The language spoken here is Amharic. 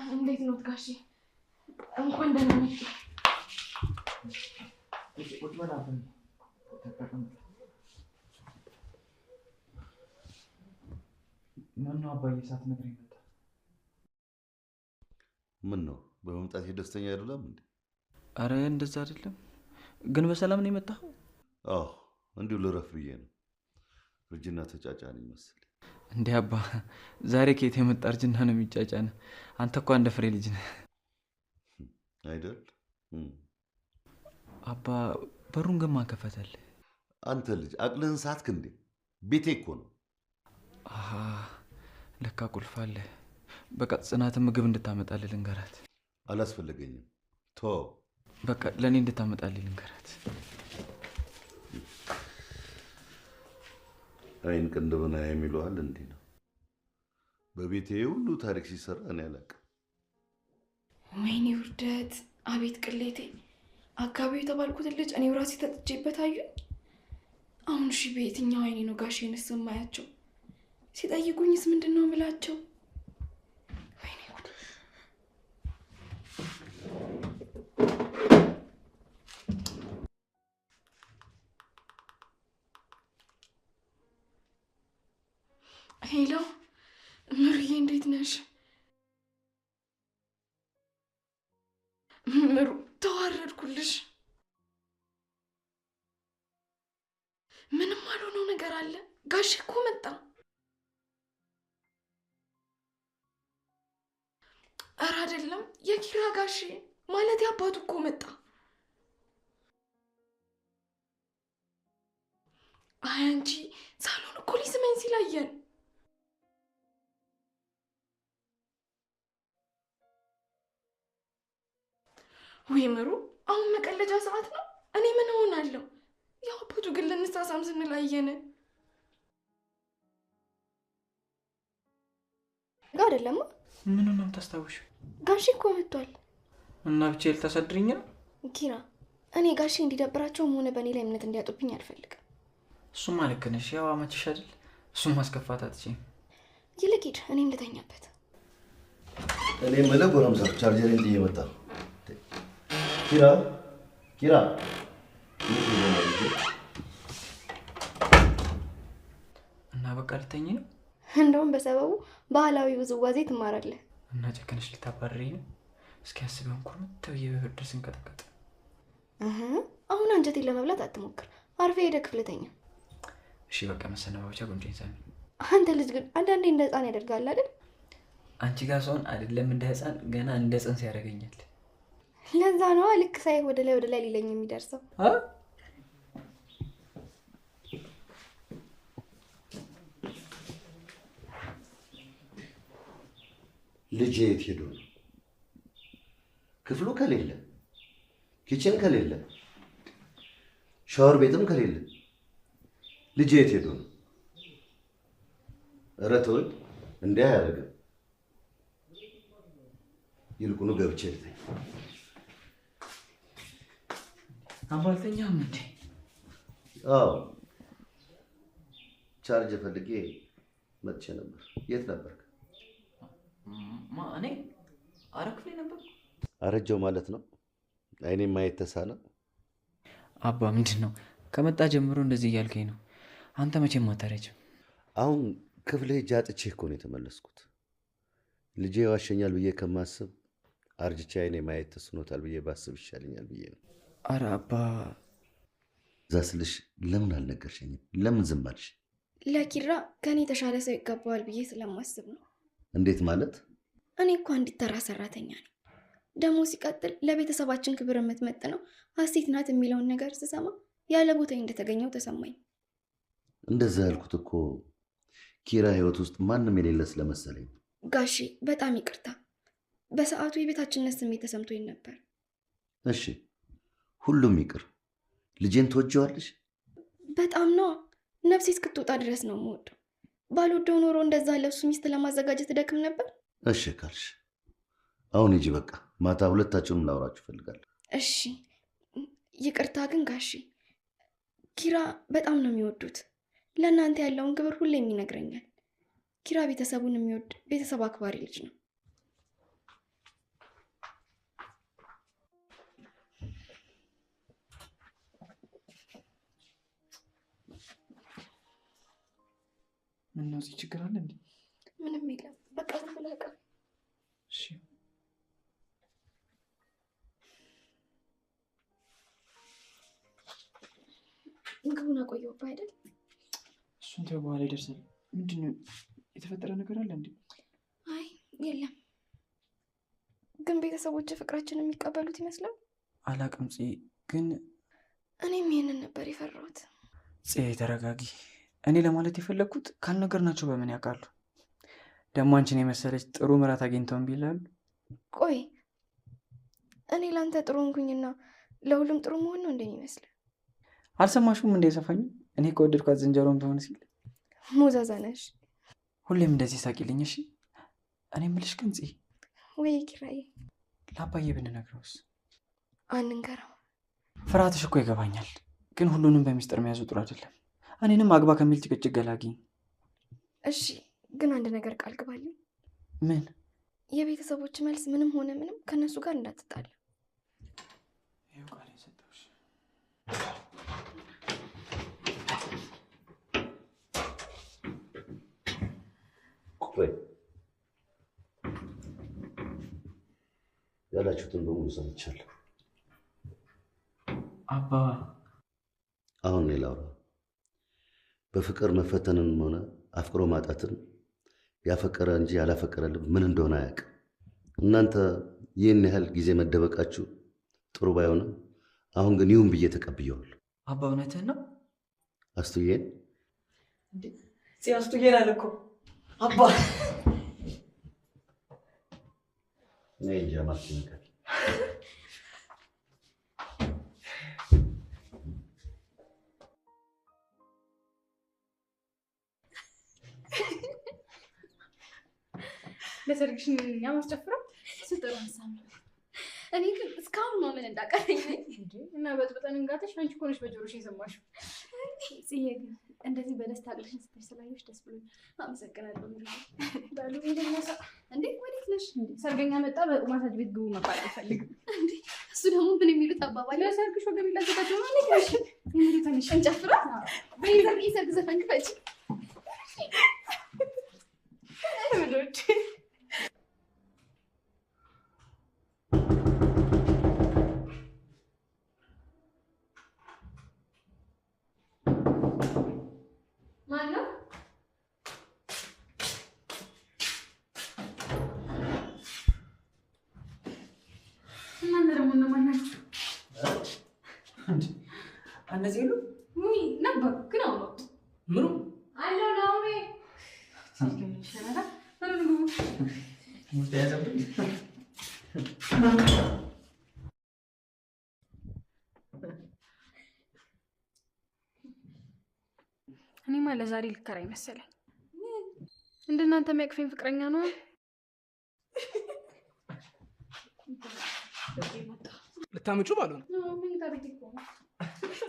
እንዴት ነው ጋሼ? እንኳን ደህና መጡ። ቁጭ በል አባዬ፣ ተቀመጥ። ምነው አባዬ ሳትነግረኝ መጣህ? ምን ነው በመምጣቴ ደስተኛ አይደለም እንዴ? አረ እንደዛ አይደለም። ግን በሰላም ነው የመጣኸው? አዎ እንዲሁ ልረፍ ብዬ ነው። እርጅና ተጫጫነኝ መሰለኝ። እንዴ አባ፣ ዛሬ ከየት የመጣ እርጅና ነው የሚጫጫነ? አንተ እኮ አንድ ፍሬ ልጅ ነህ አይደል? አባ። በሩን ግን ማን ከፈተልህ? አንተ ልጅ አቅልህን ሳትክ እንዴ? ቤቴ እኮ ነው። አሃ ለካ ቁልፍ አለ። በቃ ጽናትን ምግብ እንድታመጣልህ ልንገራት። አላስፈለገኝም። ተወው። በቃ ለእኔ እንድታመጣልህ ልንገራት። አይን ቅንድብን አያይም ይለዋል። እንዲህ ነው በቤቴ ሁሉ ታሪክ ሲሰራ እኔ አላውቅም። ወይኔ ውርደት! አቤት ቅሌቴ! አጋቢው የተባልኩትን ልጅ እኔው ራሴ ተጥቼበት አዩኝ። አሁን እሺ በየትኛው አይኔ ነው ጋሼንስ የማያቸው? ሲጠይቁኝስ ምንድን ነው የምላቸው? ወይኔ ጉድ! Hello ምሩዬ፣ እንዴት ነሽ? ምሩ ተዋረድኩልሽ። ምንም አልሆነው ነገር አለ። ጋሼ እኮ መጣ። ኧረ አይደለም፣ የኪራ ጋሼ ማለት ያባቱ እኮ መጣ። አይ አንቺ ሳሎን እኮ ሊስመኝ ሲላየን። ወይ ምሩ፣ አሁን መቀለጃ ሰዓት ነው። እኔ ምን እሆናለሁ? ያው አባቱ ግን ልንሳሳም ስንል አየን። ጋር አይደለማ። ምኑን ነው የምታስታውሺው? ጋሼ እኮ መጥቷል። እና ብቻዬን ልታሳድሪኝ ነው? ኪራ፣ እኔ ጋሼ እንዲደብራቸውም ሆነ በእኔ ላይ እምነት እንዲያጡብኝ አልፈልግም። እሱማ ልክ ነሽ። ያው አማችሽ አይደል? እሱም ማስከፋት አትችይም። ይልቅ ሂድ፣ እኔም ልተኛበት። እኔ የምልህ ጎረምሳ፣ ቻርጀሬን ጥዬ መጣሁ። ኪራ ኪራ፣ የት ሄዶ ነው ልጄ? እና በቃ ልተኝ ነው? እንደውም በሰበቡ ባህላዊ ውዝዋዜ ትማራለህ። እና ጨክነሽ ልታባርሪኝ ነው? እስኪ አስቢውን ኩርምት ብዬ በብርድ ስንቀጠቀጥ። እህ፣ አሁን አንጀቴን ለመብላት አትሞክር። አርፈህ ሄደህ ክፍል ተኛ። እሺ በቃ መሰነባበቻ ጉንጬን ሳሚ። አንተ ልጅ ግን አንዳንዴ እንደ ህፃን ያደርጋል አይደል? አንቺ ጋር ስሆን አይደለም እንደ ህፃን ገና እንደ ጽንስ ያደርገኛል። ለዛ ነዋ ልክ ሳይ ወደ ላይ ወደ ላይ ሊለኝ የሚደርሰው። ልጄ የት ሄዶ ነው? ክፍሉ ከሌለ፣ kitchen ከሌለ፣ ሻወር ቤትም ከሌለ ልጄ የት ሄዶ ነው? ኧረ ተወኝ፣ እንዲህ አያደርግም። ይልቁኑ ገብቼ ልተኛ። አባ አልተኛም እንዴ? አዎ ቻርጅ ፈልጌ መጥቼ ነበር። የት ነበርክ? ማ እኔ? አረ ክፍሌ ነበር። አረጀው ማለት ነው? አይኔ ማየት ተሳነ? አባ ምንድን ነው ከመጣ ጀምሮ እንደዚህ እያልከኝ ነው? አንተ መቼም አታረጅም። አሁን ክፍሌ ሄጄ አጥቼ እኮ ነው የተመለስኩት። ልጄ ይዋሸኛል ብዬ ከማስብ አርጅቼ አይኔ ማየት ተስኖታል ብዬ ባስብ ይሻለኛል ብዬ ነው። አረ አባ እዛ ስልሽ ለምን አልነገርሽኝም? ለምን ዝም አልሽ? ለኪራ ከኔ የተሻለ ሰው ይገባዋል ብዬ ስለማስብ ነው። እንዴት ማለት? እኔ እኮ አንዲት ተራ ሰራተኛ ነኝ። ደግሞ ሲቀጥል ለቤተሰባችን ክብር የምትመጥነው ሀሴት ናት የሚለውን ነገር ስሰማ ያለ ቦታዬ እንደተገኘው ተሰማኝ። እንደዛ ያልኩት እኮ ኪራ ህይወት ውስጥ ማንም የሌለ ስለመሰለኝ። ጋሼ በጣም ይቅርታ፣ በሰዓቱ የቤታችንነት ስሜት ተሰምቶኝ ነበር። እሺ ሁሉም ይቅር። ልጄን ትወጂዋለሽ? በጣም ነዋ። ነፍሴ እስክትወጣ ድረስ ነው የምወደው። ባልወደው ኖሮ እንደዛ ለሱ ሚስት ለማዘጋጀት ደክም ነበር። እሺ ካልሽ አሁን ሂጂ በቃ። ማታ ሁለታችሁንም ላወራችሁ እፈልጋለሁ። እሺ ይቅርታ ግን ጋሼ፣ ኪራ በጣም ነው የሚወዱት። ለእናንተ ያለውን ክብር ሁሌም ይነግረኛል። ኪራ ቤተሰቡን የሚወድ ቤተሰብ አክባሪ ልጅ ነው። ምን ነው እዚህ ችግር አለ እንዴ? ምንም የለም። በቃ ዝም ብለህ እቀፍ። እሺ ምግቡን አቆየሁብህ አይደል? እሱን ተይው፣ በኋላ ይደርሳል። ምንድን ነው የተፈጠረ ነገር አለ እንዴ? አይ የለም። ግን ቤተሰቦች ፍቅራችንን የሚቀበሉት ይመስላል? አላቅም ጽ፣ ግን እኔም ይሄንን ነበር የፈራሁት። ጽ ተረጋጊ። እኔ ለማለት የፈለግኩት ካልነገርናቸው በምን ያውቃሉ? ደግሞ አንቺን የመሰለች ጥሩ ምራት አግኝተው እምቢ ይላሉ? ቆይ እኔ ላንተ ጥሩ ሆንኩኝና ለሁሉም ጥሩ መሆን ነው እንደሚመስል? አልሰማሽም እንደ ዘፋኙ እኔ ከወደድኳት ዝንጀሮም ትሆን ሲል? ሞዛዛ ነሽ። ሁሌም እንደዚህ ሳቂልኝ እሺ። እኔ የምልሽ ግን ጽ፣ ወይ ኪራዬ፣ ለአባዬ ብንነግረውስ? አንንገረው። ፍርሃትሽ እኮ ይገባኛል፣ ግን ሁሉንም በሚስጥር መያዙ ጥሩ አይደለም። እኔንም አግባ ከሚል ጭቅጭቅ ገላግኝ። እሺ፣ ግን አንድ ነገር ቃል ግባልኝ። ምን? የቤተሰቦች መልስ ምንም ሆነ ምንም ከነሱ ጋር እንዳትጣላ። ይኸው ቃሌን ሰጠሁሽ። ቆይ ያላችሁትን በሙሉ ሰምቻለሁ። አባ አሁን እኔ ላውራ። በፍቅር መፈተንን ሆነ አፍቅሮ ማጣትን ያፈቀረ እንጂ ያላፈቀረ ልብ ምን እንደሆነ አያውቅም። እናንተ ይህን ያህል ጊዜ መደበቃችሁ ጥሩ ባይሆንም አሁን ግን ይሁን ብዬ ተቀብየዋለሁ። አባ እውነትህን ነው? አስቱዬን ጽ፣ አስቱዬን አለ እኮ አባ። እኔ እንጃ ማስጨነቃል። ለሰርግሽ እኛ ማስጨፍረው እሱ ጥሩ ሀሳብ ነው። እኔ ግን እስካሁን ማመን እንዳቃተኝ ነኝ። እና በጥብጠን እንጋተሽ አንቺ እኮ ነሽ በጆሮሽ የሰማሽው። ጽዬ ግን እንደዚህ በደስታ አቅልሽን ስትይ ስላየሁሽ ደስ ብሎኛል። አመሰግናለሁ። በሉ እንደነሳ እንዴ ወዴት ነሽ? ሰርገኛ መጣ በማሳጅ ቤት ግቡ መባል አልፈልግም። እንዴ እሱ ደግሞ ምን የሚሉት አባባል? ለሰርግሽ ወገብ ላዘጋጀው ነው ነሽ እንዴ? እንጨፍራ። በይ ሰርግ ዘፈን ክፈች። ምዶች ማነው? እናንተ ደግሞ እነማን ናችሁ? እነዚህ ሁሉ ውይ ነበሩ ግን አሁን ወጡ። ምኑ አለው ናኦሚ ተያዘብኝ። እኔማ ለዛሬ ልከራይ መሰለኝ። እንደናንተ የሚያቅፈኝ ፍቅረኛ ነው። ልታመጩ ባልሆነ መኝታ ቤት እኮ ነው።